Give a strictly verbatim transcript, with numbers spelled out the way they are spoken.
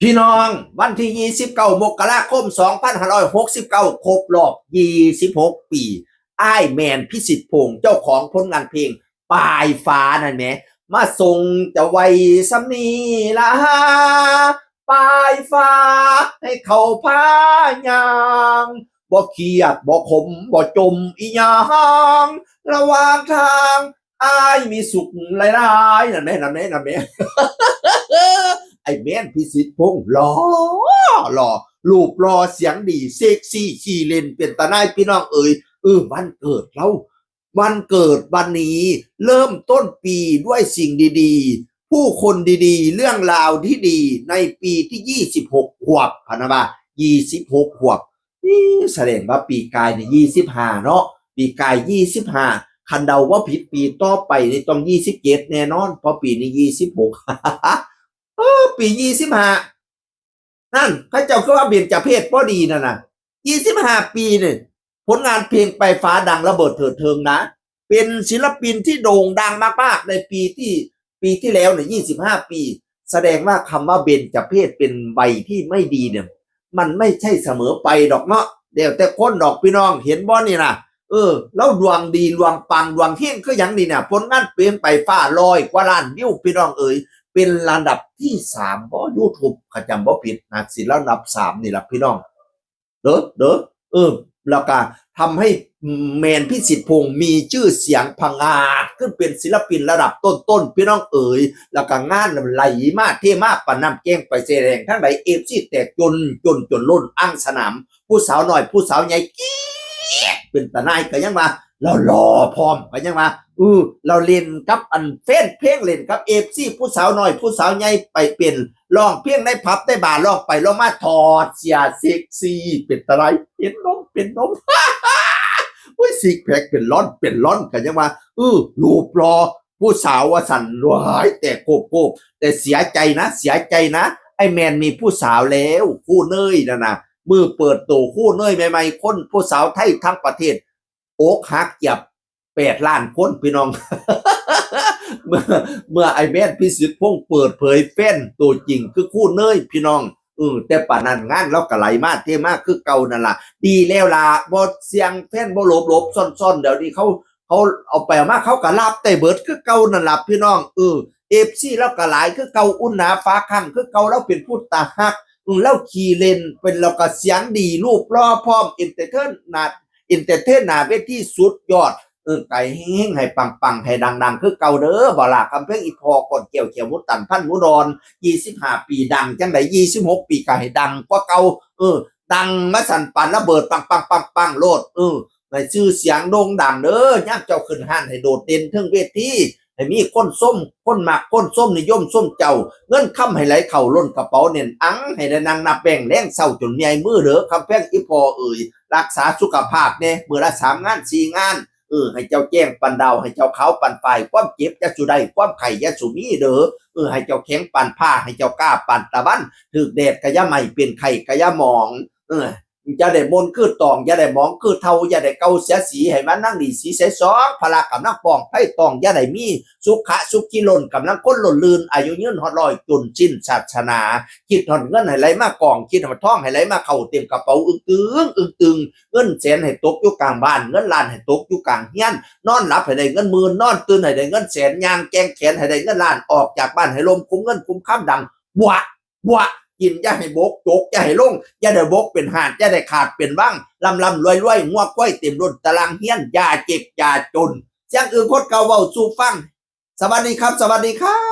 พี่น้อง วันที่ยี่สิบเก้า มกราคม สองพันห้าร้อยหกสิบเก้า ครบรอบ ยี่สิบหก ปี อ้ายแมน พิสิทธิ์พงษ์ เจ้าของผลงานเพลง ปลายฟ้านั่นแหม มาส่งจะไว้สำนีละ ปลายฟ้าให้เขาพายาง บ่เครียด บ่ขม บ่จมอีหยัง ระหว่างทาง อ้ายมีสุขหลายๆ นั่นแหม นั่นแหม นั่นแหม ไอ้แมน พิสิทธิ์พงษ์ หล่อ หล่อ รูปหล่อ เสียงดี เซ็กซี่ ขี้เล่น เป็นตาหน่าย พี่น้องเอ๋ย เออ วันเกิดเรา วันเกิดวันนี้ เริ่มต้นปีด้วยสิ่งดีๆ ผู้คนดีๆ เรื่องราวที่ดี ในปีที่ ยี่สิบหก ขวบ พะนะว่า ยี่สิบหก ขวบ นี่แสดงว่าปีกายนี่ ยี่สิบห้า เนาะ ปีกาย ยี่สิบห้า คันเดาว่าผิด ปีต่อไปนี่ต้อง ยี่สิบเจ็ด แน่นอน เพราะปีนี้ ยี่สิบหก เออ ปี ยี่สิบห้า นั่น เขาเจ้าคือว่าเบญจเพสพอดีนั่นน่ะ ยี่สิบห้า ปีเนี่ย ผลงานเพลงปลายฟ้าดังระเบิดเถิดเทิงนะ เป็นศิลปินที่โด่งดังมากๆ ในปีที่ ปีที่แล้วเนี่ย ยี่สิบห้า ปี แสดงว่าคำว่าเบญจเพสเป็นใบที่ไม่ดีเนี่ย มันไม่ใช่เสมอไปดอกเนาะ แล้วแต่คนดอกพี่น้อง เห็นบ่นี่นะ เออ แล้วดวงดี ดวงปัง ดวงเฮงคือหยังนี่เนี่ย ผลงานเพลงปลายฟ้า ร้อยกว่าล้านวิว พี่น้องเอ๋ย เป็นระดับที่สามบ่ YouTube ข้าจำบ่ผิดนะ สิระดับสามนี่ล่ะพี่น้อง เด้อ เด้อ เออ แล้วก็ทำให้แมน พิสิทธิ์พงษ์ มีชื่อเสียงผงาดขึ้นเป็นศิลปินระดับต้นๆ พี่น้องเอ๋ย แล้วก็งานไหลมาเทมาปานน้ำแกงไปแสดงทั้งหลาย เอฟซี แตกจน จน จนล้นอ่างสนาม ผู้สาวน้อย ผู้สาวใหญ่กรี๊ด เป็นตาหน่ายก็ยังว่า เราหล่อพร้อมก็ยังว่า เออ เราเล่นกับอันแฟนเพลง เล่นกับ เอฟซี ผู้สาวน้อย ผู้สาวใหญ่ไปเป็น ร้องเพลงในผับในบาร์ ร้องไปร้องมาถอดเสื้อเซ็กซี่ เป็นตาหน่าย เป็นนม เป็นนม อุ้ย ซิกแพคเป็นล่อน เป็นล่อนก็ยังว่า เออ รูปหล่อ ผู้สาวว่าสั่น หลาย แต่โกบโกบ แต่เสียใจนะ เสียใจนะ ไอ้แมนมีผู้สาวแล้ว คู่เนยนั่นนะ มือเปิดตัวคู่เนยใหม่ๆ คนผู้สาวไทยทั้งประเทศ อกหักเกือบ แปดล้านคนพี่น้อง เมื่อ เมื่อไอ้แมน พิสิทธิ์พงษ์ เปิดเผยแฟนตัวจริงคือคู่เนยพี่น้อง เออ แต่ปานนั้นงานเราก็ไหลมาเทมาคือเก่านั่นล่ะ ดีแล้วล่ะ บ่เสี่ยง แฟนบ่หลบหลบซ่อนๆ เดี๋ยวนี้เขา เขาเอาไปเอามา เขาก็รับได้เบิดคือเก่านั่นล่ะพี่น้อง เออ เอฟซี เราก็หลายคือเก่า อุ่นหนาฝาคั่งคือเก่า เราเป็นผู้ตาฮัก อืม เราขี้เล่น เป็น เราก็เสียงดี รูปหล่อพร้อม เอนเตอร์เทนหน้า เอนเตอร์เทนหน้าเวทีสุดยอด เออ ไก่เฮงๆ ให้ปังๆ ให้ดังๆ คือเก่าเด้อ บ่ล่ะ คำเพลงอีพ่อก่อนเกี่ยวเขียวหมูตันพันหมูดอน ยี่สิบห้า ปีดังจังใด ยี่สิบหก ปีก็ให้ดังกว่าเก่า เออ ดังมาสั่นปานระเบิด ปังๆๆๆ โลด เออ ให้ชื่อเสียงโด่งดังเด้อ ยามเจ้าขึ้นฮ้านให้โดดเด่นเทิงเวที ให้มีคนชม คนมัก คนชมนิยมชมเจ้า เงินคำให้ไหลเข้าล้นกระเป๋าแน่นอัง ให้ได้นั่งนับแบงค์แลงเช้าจนเมื่อยมือเด้อ คำแพงอีพ่อเอ๋ย รักษาสุขภาพแน่ มื้อละสามงานสี่งาน เออ ให้เจ้าแจ้งปานดาว ให้เจ้าขาวปานฝ้าย ความเจ็บอย่าสู่ได้ ความไข้อย่าสู่มีเด้อ เออ ให้เจ้าแข็งปานฟ้า ให้เจ้ากล้าปานตะวัน ถืกแดดก็อย่าไหม้ เป็นไข้ก็อย่าหมอง เออ อย่าได้มนคือตอง อย่าได้หมองคือเฒ่า อย่าได้เก่าเสียสี ให้มานั่งดีสีใสสอง พละกำลังป้องไฟตอง อย่าได้มีสุขะสุขีล้น กำลังคนล้นลื่น อายุยืนฮอดร้อย จนสิ้นศาสนา คิดฮอดเงินให้ไหลมากอง คิดฮอดทองให้ไหลมาเข้าเต็มกระเป๋า อึ้งตึง อึ้งตึง เงินแสนให้ตกอยู่กลางบ้าน เงินล้านให้ตกอยู่กลางเฮือน นอนหลับให้ได้เงินหมื่น นอนตื่นให้ได้เงินแสน ย่างแกว่งแขนให้ได้เงินล้าน ออกจากบ้านให้ล่มคุ้มเงินคุ้มคำดัง บวะ บวะ กินอย่าให้บก จกอย่าให้ลง อย่าได้บกเป็นหาด อย่าได้ขาดเป็นวัง ร่ำร่ำรวยรวย งัวควายเต็มล้นตารางเฮือน อย่าเจ็บอย่าจน เสียงอึ่งโคตรเก่าเว้าสู่ฟัง สวัสดีครับ สวัสดีครับ